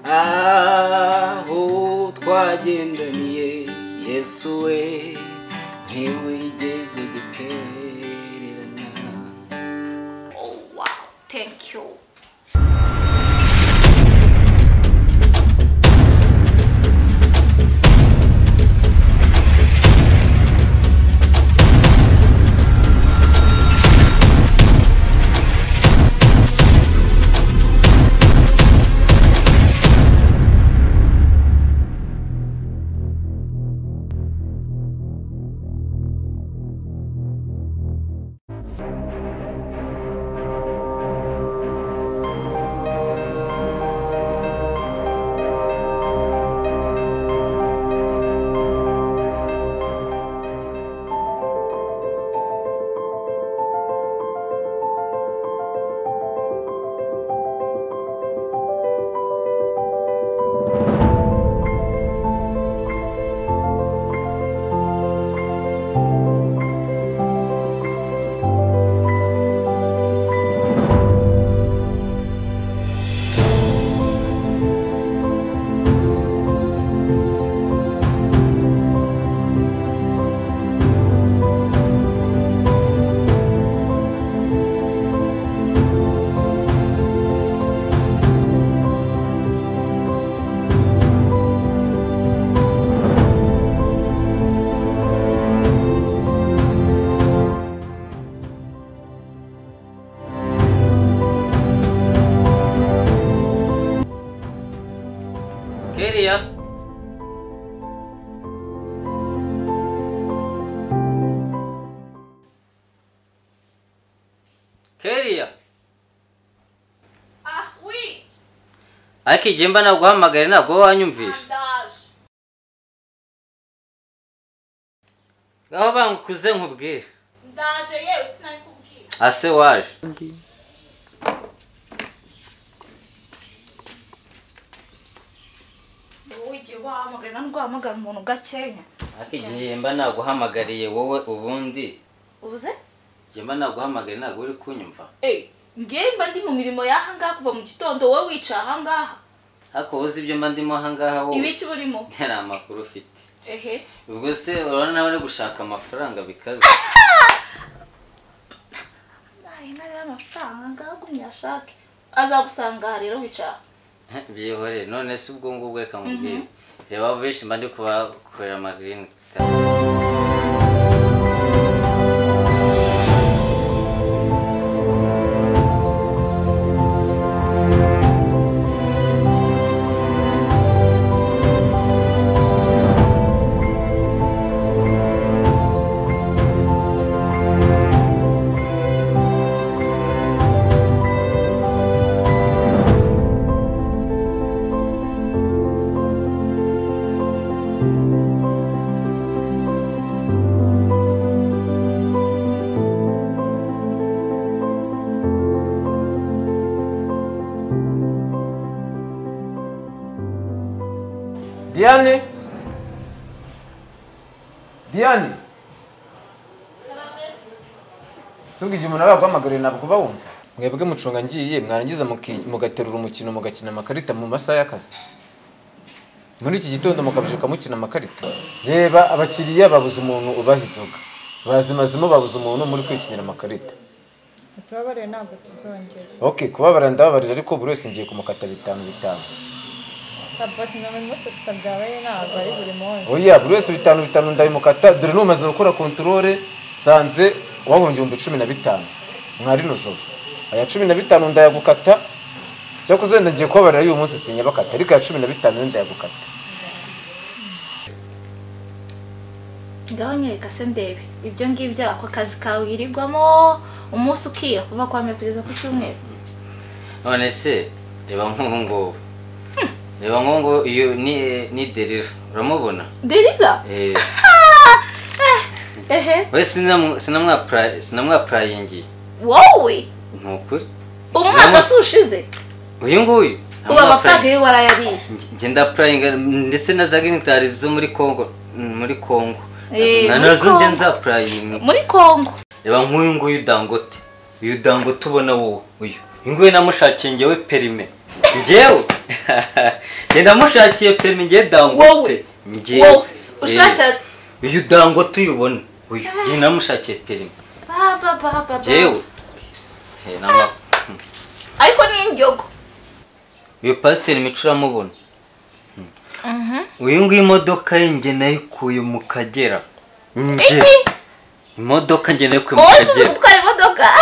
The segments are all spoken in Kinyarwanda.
Aho twagendaniye Yesu we ntiwigeze gutererana. Oh wow, thank you. Keriya. Keriya. Ah, oui. Ariko igihe mba naguhamagaye ntabwo wanyumvisha. Ndaje. Ngaho bangukuze nkubwire. Ndaje yewe sinari kubwira. Ase waje. Wahamagara ntabwo umuntu gakenya. Ariko igihe mba naguhamagariye wowe ubundi uvuze? Igihe mba naguhamagariye ntabwo uri kunyumva. Ngewe mba ndi mu mirimo y'aha ngaha kuva mu gitondo wowe wicaye aha ngaha. Ariko uzi ibyo mba ndimo aha ngaha wowe? Ibiki burimo? Nta makuru ufite. Ehe. Ubwo se urabona nawe uri gushaka amafaranga bikaze. Inka rero amafaranga ngaho gumya ashake. Azagusanga rero wicaye. Byihorere none se ubwo ngubwo reka nkubwire. Reba benshi mba ndi kubakorera amagirini. Diane? Diane? Subwo igihe umuntu aba yaguhamagariye ntabwo uba wumva. Mwebwe mucunga ngiye mwarangiza mugaterura umukino mugakina amakarita mu masaha y'akazi. Muri iki gitondo mukabyuka mukina amakarita. Reba abakiriya babuze umuntu ubaha inzoga. Bazimazimo babuze umuntu muri kwikinira amakarita. Tubabarire ntabwo tuzongera. Okay, kubabarira ndababarira ariko buri wese ngiye kumukata bitanu bitanu. Oya, buri wese bitanu bitanu ndabimukata dore numaze gukora controle sanze wabonye 15,000 mwari no joro. Aya 15 ndayagukata cyakoze wenda ngiye kubabarira uyu munsi sinyabakata ariko aya 15 ndayagukata. Ngaho nyereka se ndebe ibyo ngibyo ako kazi kawe wirirwamo umunsi ukira kuva kwa mepiriza ku cyumweru. None se reba nk'ubu ngubu. Reba nkongo iyo ni Derira uramubona? Derira? Eh. Ehe. We sinamwa prayingi. Wowe? Nukuri. Umwaka se ushize? Uyu nguyu. Uba amafaranga ye warayariye. Nge ndapurayinga ndetse na za grinitari zo muri Kongo, muri Kongo. Nazo nge nzapurayinga. Muri Kongo. Reba nk'uyu nguyu Dangote. Uyu Dangote ubona wowe uyu. Uyu nguyu namushakiye ngewe perime. Ngewe Genda mushakiye permis ngiye Dangote. Ngiye. Ushakira uyu Dangote uyubona. Uyu ngiye namushakiye permis. Baba baba. Jewe. Nama. Ariko ni injogo. Uyu pasiteri Mico uramubona. Uyu nguyu imodoka ye nge nayikuye mu Kagera. Nge. Imodoka nge nayikuye mu Kagera. Wowe uzi gutwara imodoka?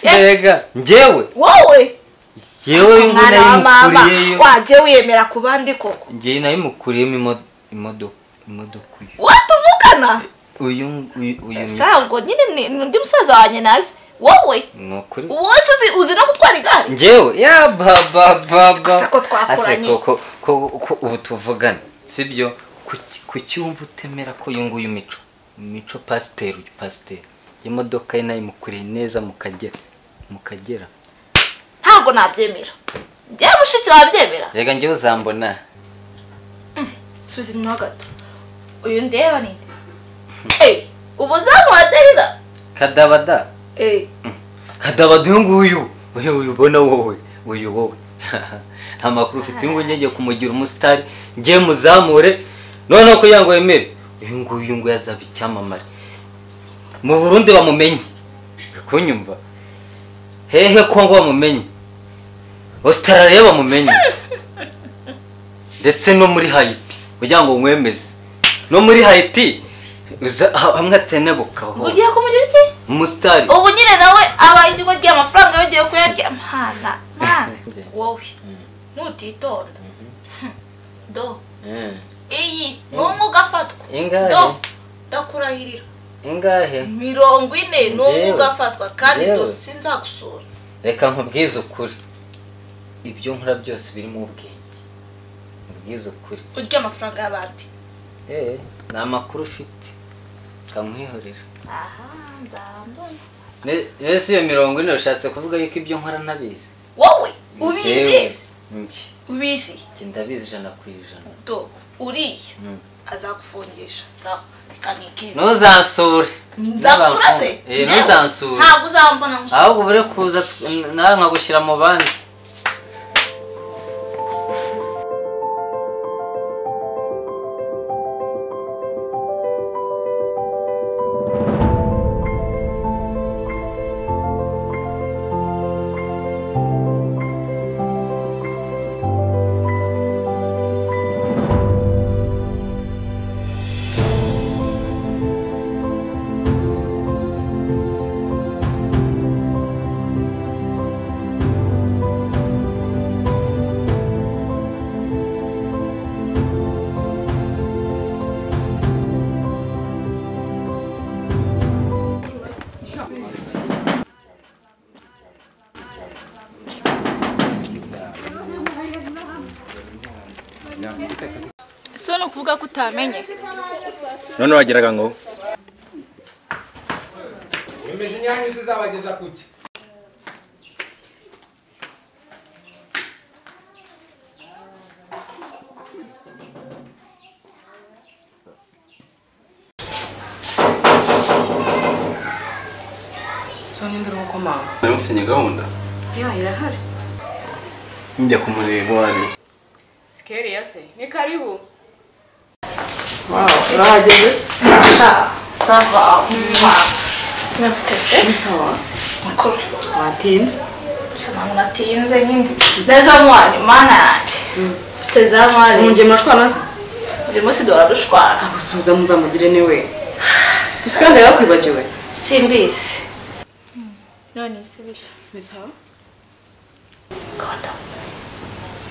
Mbega njyewe. Wowe. Jewe uyu nguyu nayimukuriyeyo. Waje wiyemera ku bandi koko. Nge nayimukuriyemo imodoka uyu. Watuvugana? Uyu uyu. Cyangwa nyine ni undi musaza wanjye nazi. Wowe. Nukuri. Wowe uzi no gutwara igare? Njyewe ya baba baba. Gusa ko twakoranye. Ase koko ko ubu tuvugana. Sibyo kuki wumva utemera ko uyu nguyu Mico. Mico pasiteri uyu pasiteri. Imodoka ye nayimukuriye neza mu Kagera. Mu Kagera. Ntabwo nabyemera. Njye mushiki wabyemera. Rega njye uzambona. Subiza inyuma gato. Uyu ndeba ninde? Ubuzamu waderira. Kadabada. Kadabada uyu nguyu. Uyu ubona wowe. Uyu wowe. Nta makuru ufite uyu nguyu ngiye kumugira umusitari. Ngiye muzamure. Noneho kugira ngo yemere. Uyu nguyu ngo yazaba icyamamare. Mu Burundi bamumenye. Uri kunyumva? Hehe Kongo bamumenye. Australia bamumenye. Ndetse no muri Haiti. Kugira ngo nkwemeze. No muri Haiti hamwe atenebuka hose. Ugiye kumugira iki? Umusitari. Ubu nyine nawe abaye ikigo ry'amafaranga yogiye kuyarya. Mana, mana. Wowe. Nutitonda. Do. Iyi numwe ugafatwa. Do. Ndakurahirira. Ingahe? 40 numwe ugafatwa kandi do sinzagusura. Reka nkubwize ukuri. Ibyo nkora byose birimo ubwenge. Nkubwize ukuri. Urya amafaranga y'abandi. Ni amakuru ufite. Kamwihorera. Aha, nzambona. Nese iyo 40 ushatse kuvuga yuko ibyo nkora ntabizi. Wowe ubizi? Nki. Ubizi? Nki ndabizi 100%. Do uriya azakufungisha sawa kanike. Ntuzansure. Nzagusura se? Ntuzansure. Ntabwo uzambona ngusura. Ahubwo bure kuza nawe nkagushyira mu bandi. So no kuvuga ko utamenye. None wageraga ngo wemeje inyanyu zizabageza kuki? So ninde uri gukomanga? Nawe mufitanye gahunda? Ya irahari. Njya kumureba wari. Sikeri ya se. Ni karibu. Wow, urahageze se? Sha, sava. Mwese Ni sawa. Makuru. Watinze? Sha ntabwo natinze nyine. Neza mwari, mana yanjye. Mfite za mwari. Munjye murashwana se? Buri munsi duhora dushwana. Agusubiza muzamugire niwe. Ese kandi yarakwibagiwe? Simbizi. None se bite? Ni sawa. Kawata.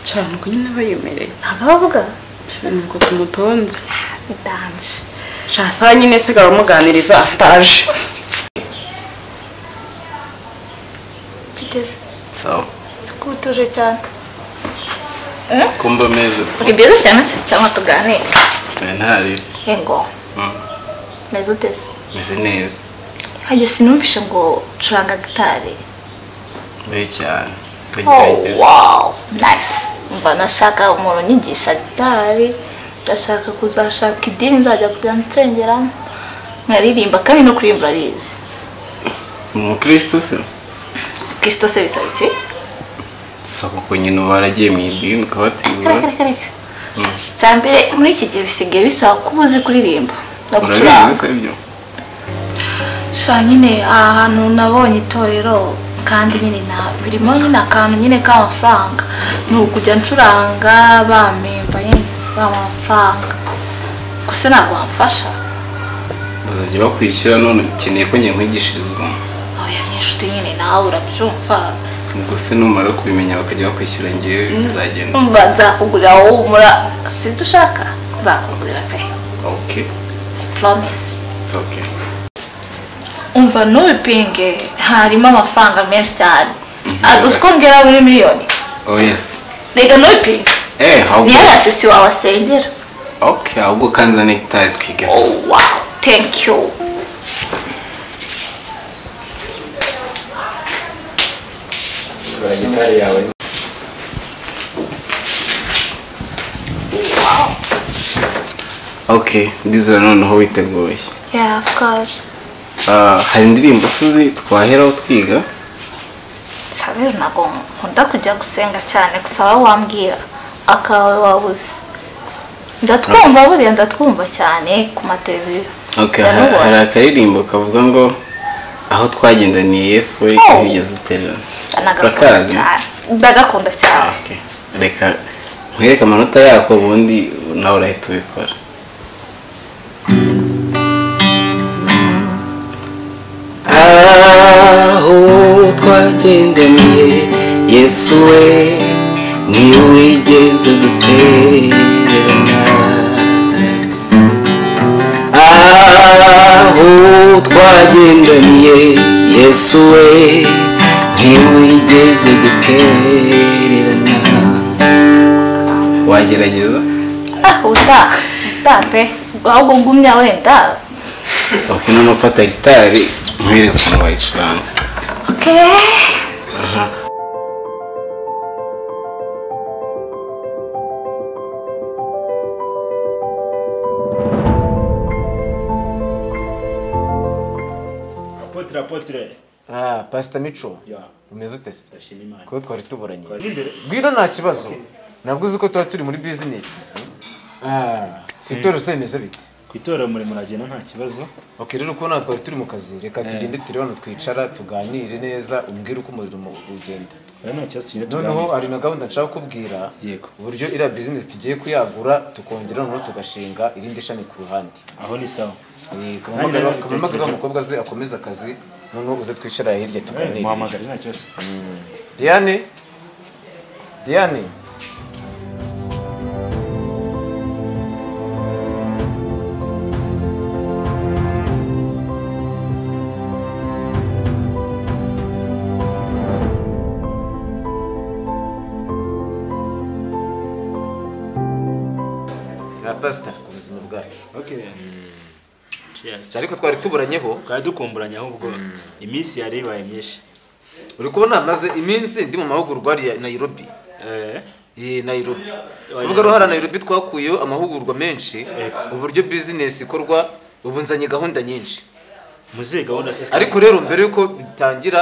Cyane uko nyine aba yemereye. Ntabwo abavuga? Cyane uko tumutonze. Bitanje. Sha nyine sigara umuganiriza ndaje. Biteze. Sawa. Siko utuje cyane. Kumba meze. Uri byiza cyane se cyangwa tuganire? Ntari. Yego. Meze uteze? Meze neza. Hajye sinumvishe ngo curanga gitari. Mbe cyane. Oh, wow, nice. Mba nashaka umuntu unyigisha gitari, ndashaka kuzashaka idini nzajya kujya nsengeramo nkaririmba kandi no kuririmba urabizi. Umukristo se? Kristo se bisaba iki? Saba ko nyine baragiye mu idini ukabatizwa. Reka reka. Cyambere muri iki gihe bisigaye bisaba kuba uzi kuririmba no gucuranga. Sha nyine ahantu nabonye itorero kandi nyine na birimo nyine akantu nyine k'amafaranga, ni ukujya ncuranga bamemba nyine b'amafaranga. Gusa ntabwo wamfasha. Bazajya bakwishyura none ukeneye ko njye nkwigishirizwa. Oya ni inshuti nyine nawe urabyumva. Ubwo se numara kubimenya bakajya bakwishyura ngewe bizagenda. Umva nzakugurira wowe umura sibyo ushaka nzakugurira pe. Okay. I promise. It's okay. Umva ntubipinge harimo amafaranga menshi cyane. Uzi ko ngera muri miliyoni. Oh yes. Reka ntubipinge. Ahubwo. Ni yarasisi wawe asengera. Okay, ahubwo kanzane gitari twige. Oh wow, thank you. Gitari yawe. Wow. Okay, ndizera noneho witeguye. Yeah, of course. Hari indirimbo suzi twaheraho twiga? Rero ntabwo nkunda kujya gusenga cyane gusa wowe wambwira akawe wabuze. Ndatwumva buriya ndatwumva cyane ku mateleviziyo. Okay, hari akaririmbo kavuga ngo aho twagendaniye Yesu we ntiyigeze atererana. Ndagakunda cyane. Okay. Reka nkwereke amanota yako ubundi nawe urahita ubikora. Aho twagendaniye Yesu we ntiwigeze dutererana. Aho twagendaniye Yesu we ntiwigeze dutererana. Wagerageza? Utaha pe ahubwo ngumya wenda. Okay, noneho ufata gitari nkwereke ukuntu wayicuranga. Okay. Apotre. Pastor Mico. Yeah. Umeze ute se? Ndashima Imana. Ko twari tuburanye. Ngwino nta kibazo. Nabwo uzi ko tuba turi muri business. Ku itorero se bimeze bite? Ku itorero umurimo uragenda nta kibazo. Okay, rero uko natwe twari turi mu kazi reka tugende turebe hano twicara tuganire neza umbwire uko umurimo ugenda. Oya nta kibazo tugende tuganire. Noneho hari na gahunda nshaka kukubwira. Yego. Uburyo iriya business tugiye kuyagura tukongera noneho tugashinga irindi shami ku ruhande. Aho ni sawa. Kamamagara umukobwa ze akomeza akazi noneho uze twicara hirya tuganire. Muhamagare nta kibazo. Diane. Diane. Pastor ku buzima bwacu. Okay. Cheers. Ariko twari tuburanyeho, twari dukumburanye ahubwo iminsi yari ibaye myinshi. Uri kubona maze iminsi ndi mu mahugurwa ya Nairobi. Nairobi. Uvuga ruhara Nairobi twakuyeyo amahugurwa menshi, uburyo business ikorwa, ubu nzanye gahunda nyinshi. Muziye gahunda se. Ariko rero mbere yuko bitangira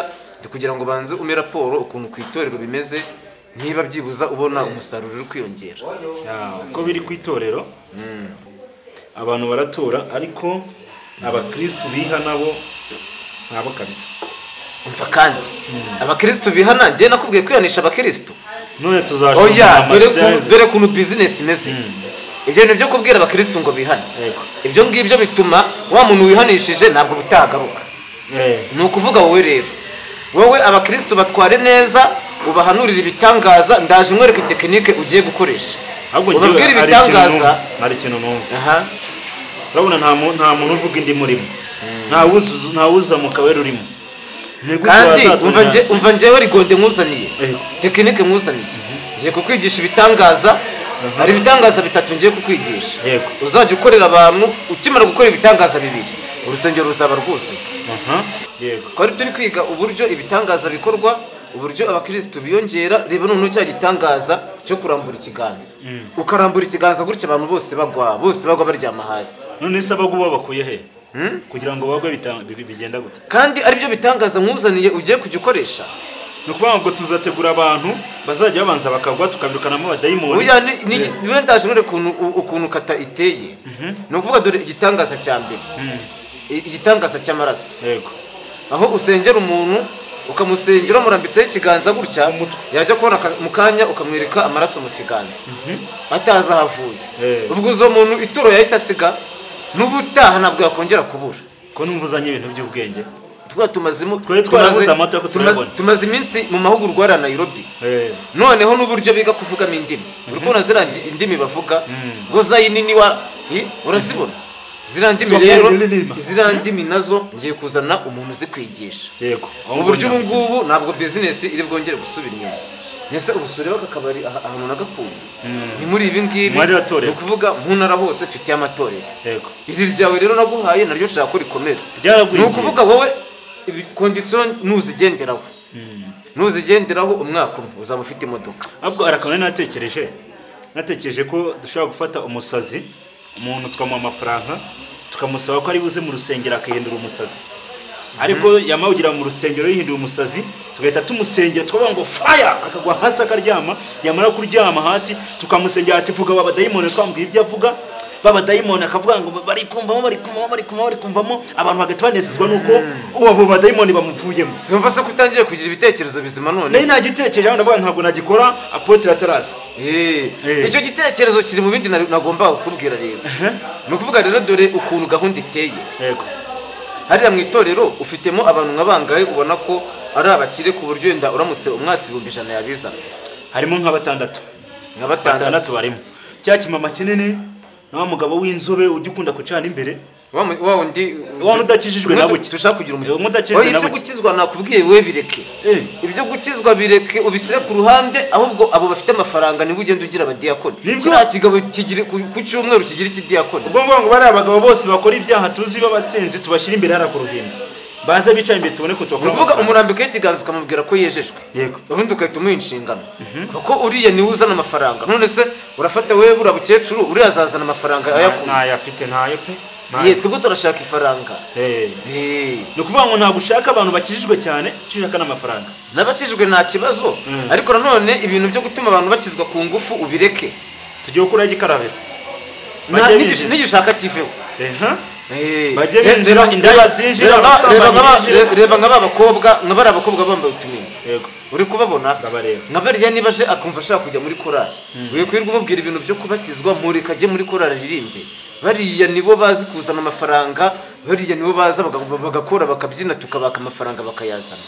kugira ngo banze ume raporo ukuntu ku itorero bimeze niba byibuza ubona umusaruro uri kwiyongera. Uko biri ku itorero abantu baratora ariko abakristu biha nabo nabo kabisa. Umva kandi abakristu bihana ngiye nakubwiye kwihanisha abakristu. None tuzashobora. Oya dore kuntu business imeze. Ibyo bintu byo kubwira abakristu ngo bihane. Ibyo ngibyo bituma wa muntu wihanishije ntabwo butagaruka. Ni ukuvuga wowe rero wowe abakristu batware neza ubahanurira ibitangaza ndaje nkwereke tekinike ugiye gukoresha. Ubabwira ibitangaza hari ikintu numva. Urabona nta muntu uvuga indi murimo. Nta wuza mu kabere urimo. Kandi umva njyewe rigonde nkuzaniye. Tekinike nkuzaniye. Ngiye kukwigisha ibitangaza. Hari ibitangaza bitatu ngiye kukwigisha. Uzajya ukorera abantu ukimara gukora ibitangaza bibiri urusengero ruzaba rwuzuye. Yego. Twari turi kwiga uburyo ibitangaza bikorwa, uburyo abakristu biyongera. Reba noneho cya gitangaza cyo kurambura ikiganza. Ukarambura ikiganza gutya abantu bose bagwa baryama hasi. None se abagwa bakuye he? Kugira ngo bagwe bigenda gute? Kandi ari byo bitangaza nkuzaniye ugiye kujya ukoresha. Ni ukuvuga ngo tuzategura abantu bazajya babanza bakagwa tukabirukanamo abadayimoni. Oya, niwe ndaje nure ukuntu kata iteye. Ni ukuvuga dore igitangaza cya mbere, igitangaza cy'amaraso. Yego. Aho usengera umuntu ukamusengera murambitseho ikiganza gutya, yajya kubona mu kanya ukamwereka amaraso mu kiganza atazi aho avuye. Ubwo uzo muntu ituro yahita asiga n'ubutaha ntabwo yakongera kubura. Ko numva uzanye ibintu by'ubwenge. Tumaze iminsi mu mahugurwa ya Nairobi. Noneho n'uburyo biga kuvugamo indimi. Uri kubona ziriya indimi bavuga ngo zayinini wa urazibona. Ziriya ndimi rero, ziriya ndimi nazo ngiye kuzana umuntu uzikwigisha. Yego. Mu buryo ubu ngubu ntabwo business iri bwongere gusubira inyuma. Mbese ubusore bw'akabari ahantu nagakuye. Ni muri ibi ngibi ni ukuvuga mu ntara hose mfite amatorero. Yego. Iri ryawe rero naguhaye naryo nshaka ko rikomera. Ni ukuvuga wowe condition nuzigenderaho. Nuzigenderaho umwaka umwe uzaba ufite imodoka. Ahubwo arakabona natekereje ko dushobora gufata umusazi, umuntu tukamuha amafaranga tukamusaba ko ari buze mu rusengero akihindura umusazi. Ariko yamawugira mu rusengero yihindura umusazi, tugahita tumusengera tukavuga ngo fire, akagwa hasi akaryama, yamara kuryama hasi tukamusengera ati vuga abadayimoni, twamubwira ibyo avuga, babadayimoni akavuga ngo bari kumvamo bari kumvamo bari kumvamo bari kumvamo, abantu bagahita banezezwa nuko uwo badayimoni bamuvuyemo. Simva se kutangiye kugira ibitekerezo bizima none. Nari nagitekereje ndavuga ntabwo nagikora apotre ataraza. Icyo gitekerezo kiri mu bindi nagomba kukubwira rero. Ni ukuvuga rero dore ukuntu gahunda iteye. Yego. Hariya mu itorero ufitemo abantu nka bangahe ubona ko ari abakire ku buryo wenda uramutse umwatsi 100,000 yabizana? Harimo nka batandatu. Nka batandatu barimo. Cya kimama kinini na wa mugabo w'inzobe ujya ukunda kucana imbere. Wa wundi udakijijwe na buke. Dushaka kugira umutwe. Ibyo gukizwa nakubwiye we bireke. Ibyo gukizwa bireke ubisire ku ruhande, ahubwo abo bafite amafaranga nibo ugenda ugira abadiyakoni. Kiriya kigabo kigire ku cyumweru kigira ikidiyakoni. Ubwo ngo ngo bari abagabo bose bakora ibyaha tuzi b'abasinzi tubashyira imbere hara ku ruhimbi. Baze bicaye imbere tubone ko tubakora. Uvuga umurambike y'ikiganza ukamubwira ko yejejwe. Yego. Ubundi ugahita umuha inshingano. Kuko uriya niwe uzana amafaranga. None se urafata wewe buriya bukecuru uriya azazana amafaranga ayakura. Ntayo afite ntayo pe. Ye twebwe turashaka ifaranga. Ni ukuvuga ngo ntabwo ushaka abantu bakijijwe cyane, ushaka n'amafaranga. N'abakijijwe nta kibazo, ariko nanone ibintu byo gutuma abantu bakizwa ku ngufu ubireke. Tugiye gukora igikarabiro. Nigishaka kiveho. Reba nka babakobwa, nka bari abakobwa bambaye utumenyi. Yego. Uri kubabona? Nka bariya niba aje akumva ashaka kujya muri korali. Uri kwirirwa umubwira ibintu byo kubatizwa, mureka ajye muri korali aririmbe. Bariya nibo bazi kuzana amafaranga, bariya nibo baza bagakora bakabyina tukabaka amafaranga bakayazana.